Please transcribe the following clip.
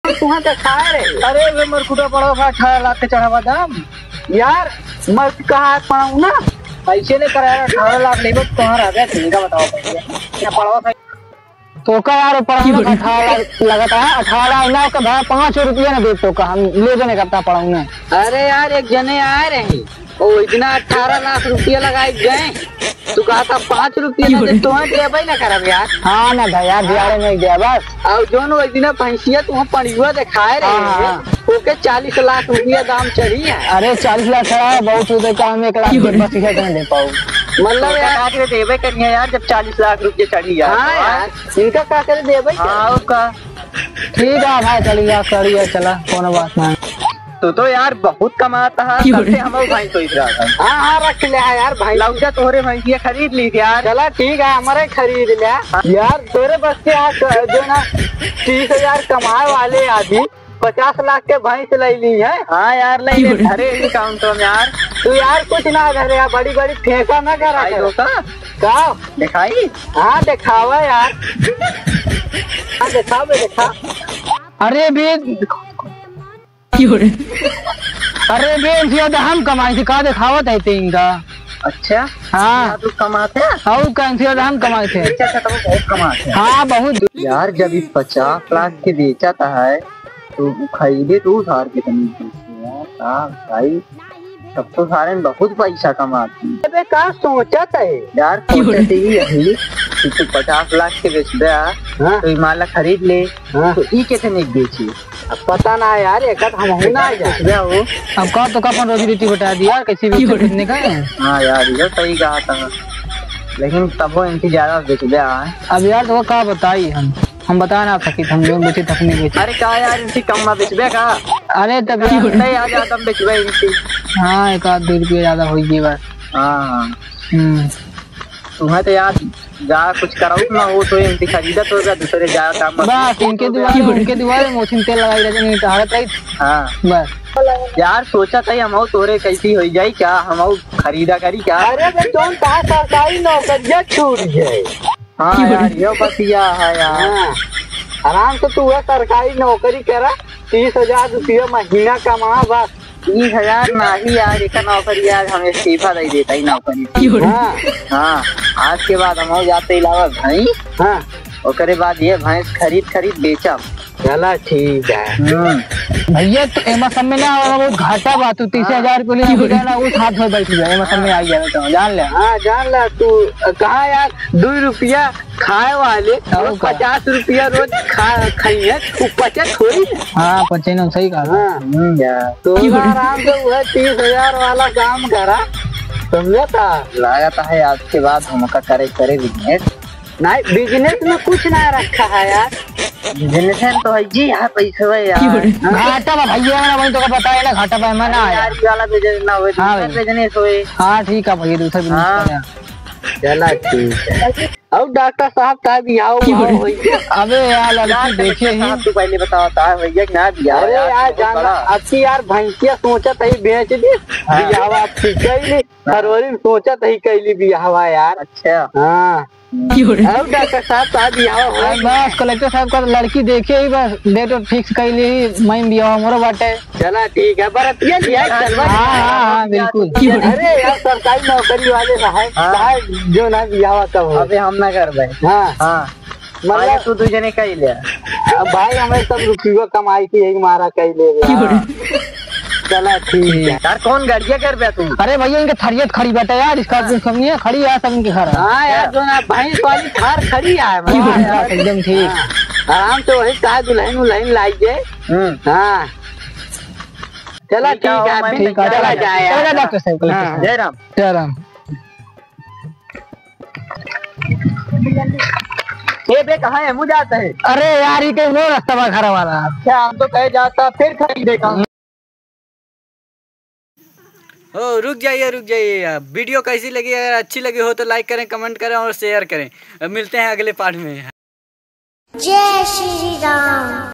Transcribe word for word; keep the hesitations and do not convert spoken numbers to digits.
तुहाँ के खाए रे। अरे वे मरकुटा पड़वा भा अठारह लाख के चढ़ावा दाम। यार, मैं कहा है पड़ाऊ ना? ऐसे नहीं करा यार, अठारह लाख लेबे तो तुम्हारा आ गया, ठीक है, बताओ पहले। क्या पड़वा था? तो का यार, पड़वा की का बोली? अठारह लाख लगता है, अठारह लाख ना का भाई, पाँच सौ रुपया ना दे तो का, हम ले जाने का अपना पड़ाऊ ना। अरे यार, एक जने आए रहे, वो इतना अठारह लाख रुपया लगाए गए। तू कहा था पाँच रुपया ना, तो तुहें देबे ना करब यार। हाँ ना भैया, दिहाड़े में दे बस। और जोन वो दिना भैंसिया तुहें पड़ियुआ देखाए रहे हाँ, हैं, हाँ। ओके चालीस लाख रुपया दाम चढ़ी है। अरे चालीस लाख चढ़ा है, बहुत होते तो हम एक लाख दे, बस इसे इतना दे पाऊँ। मतलब यार, का करे देबे करिए यार, जब चालीस लाख रुपया चढ़ी है हाँ तो। यार, इनका का करे देबे हाँ, का? और का? ठीक है भाई, चलिए आप करिए, चला, कोनो बात ना। तू तो यार बहुत कमाता है, तब से हम भाई सोच रहा था। हाँ, हाँ, रख ले है यार भाई। लौटा तोहरे भैंसिया खरीद ली यार। चला ठीक है, हमारे खरीद ले। यार तोरे बस के यहाँ क-, जो ना तीस हजार कमाए वाले आदमी पचास लाख के भैंस ले ली है। हाँ यार, ले ले, धरे ही काउंटर में यार। तू यार कुछ ना धरे यार, बड़ी बड़ी फेंका ना करा दिखाई कर। दो का? का? दिखाई? हाँ, दिखावा यार। हाँ, दिखा बे, दिखा। अरे बे, अरे बे, इनसे ज्यादा हम कमाई थी, का दिखावत है ते इनका? अच्छा, हाँ। इतना तू कमाते हैं? और का, इनसे ज्यादा हम कमाई थे। अच्छा, अच्छा, तो बहुत कमाते हैं। हाँ, बहुत। यार, जब ये पचास लाख के बेचा था है, तो उ खरीदे तो उधार कितनी थी यार? का भाई, सब तो सारे में बहुत पैसा कमाती। अबे का सोचत है? यार सोचत ही यही कि तू पचास लाख के बेचबे, हाँ। तो ई माला खरीद ले, हाँ। तो ई कितने के बेची? अब पता ना यार, एक आध हमहू ना जाए। बेचबे हो। अब का तो का अपन रोजी रोटी बता दिया, कैसे बेचे कितने का है? हाँ यार, ये सही कहा था, लेकिन तबो इनकी ज्यादा बेचबे है। अब यार तो का बताई हम, हम बता ना सकित, हम जौन बेचे तखनी बेचे। अरे का यार, इनसे कम में बेचबे का? अरे तब यार, नहीं आ जाता, हम बेचबे इनसे। हाँ, एक आध दो रुपया ज्यादा होइ गई बस। हाँ, हाँ। हम्म। तुम्हें तो यार जा कुछ कराऊ ना हो तो इनसे खरीदत हो गया, दूसरे जा काम बस, इनके दुआरे, उनके दुआरे मोछिन तेल लगाई रहते, नहीं टहरत रही। हाँ। बस। यार सोचा था हम तोरे कैसी हो जाई क्या, हम खरीदा करी क्या? अरे बे, जौन कहा सरकारी नौकरिया छूट जाए। हाँ यार, यो बतिया है यार। हाँ, आराम से तू वह सरकारी नौकरी करा, तीस हजार रुपया महीना कमा बस। तीस हजार नाही यार, एक नौकरी यार, हम इस्तीफा दे देता ही नौकरी। हाँ। हाँ, आज के बाद हम हो जाते अलावा भाई। हाँ। ओकरे बाद ये भैंस खरीद खरीद बेचब। चला ठीक है। हम्म। भैया, तो एमा सब में ना, बहुत घाटा बा। तू तीस हजार रुपये ले अभी ना, उस हाथ में बैठ गया, एमा सब में आ गया, तो जान ले। हाँ, जान ले। तू कहाँ यार, दो रुपया खाए वाले और और का? पचास रुपया रोज खा, खाइए, वो पचे थोड़ी ना। हाँ, पचे ना, सही कहा। हाँ। हम्म, यार। तो आराम से वह तीस हजार वाला काम करा, समझा था? लागत है आज के बाद हमका करे, करे business। नहीं, business में कुछ ना रखा है यार। Business है तो है जी, यहाँ पैसे है यार। घाटा बा भैया, ना वही तो का पता है ना, घाटा बा, मैं ना आया। यार, ये वाला business ना होए, हाँ दूसरा भाई। Business होए। हाँ, ठीक है भैया, दूसरा business हाँ। करें। चला ठीक है। और डॉक्टर साहब का बियाह हुआ हो गया? अबे यार, लड़की यार, देखे ही। साहब, तू पहले बताओ, ता भैया के ना बियाह अरे यार, यार, बहुत जाना, बड़ा। अब की यार भैंसिया सोचत ही बेच दी, हाँ। बियाह अब की कैली, हाँ। फरवरी में सोचत ही कैली बियाह यार। अच्छा। हाँ। और डॉक्टर साहब का बियाह हो अरे बस, कलेक्टर साहब का लड़की देखे ही बस, date fix कैली ही, मैं बियाह मोरो बाटे। चला ठीक है, बरतिया लिया, चलवा। हाँ, हाँ, हाँ, बिल्कुल। अरे यार, सरकारी नौकरी वाले साहब, हाँ। साहब, जो ना बियाह कब हो। अबे हम ना करबे। हाँ। हाँ। मतलब अरे तू दू जने कह ले। अब भाई, हमें सब रुपया कमाई की यही मारा कह ले रे। हाँ। चला ठीक है। यार, कौन गाड़िया करबे तू? अरे भैया, इनके थरियत खड़ी बाटे यार, इसका कुछ कमी है, खड़ी है सब इनके घर। हाँ यार, जो ना भैंस वाली थार खड़ी है भाई। हाँ यार, एकदम ठीक। हाँ, आराम से वही कहा दुल्हन उल्हन लाइए। हम्म। हाँ। चला, ठीक है, ठीक है, ठीक है, चला ठीक है। जाए यार। चला डॉक्टर साहब, हाँ। जय राम। जय राम। ए बे, कहाँ है? मुझे जाता है। अरे यार, ये कहीं और रास्ता बा घर वाला। क्या हम तो कहे जाता, फिर खरीदे का। ओ, रुक जाइए, रुक जाइए यार। Video कैसी लगी? अगर अच्छी लगी हो तो like करें, comment करें और share करें। अब मिलते हैं अगले part में। जय श्री राम।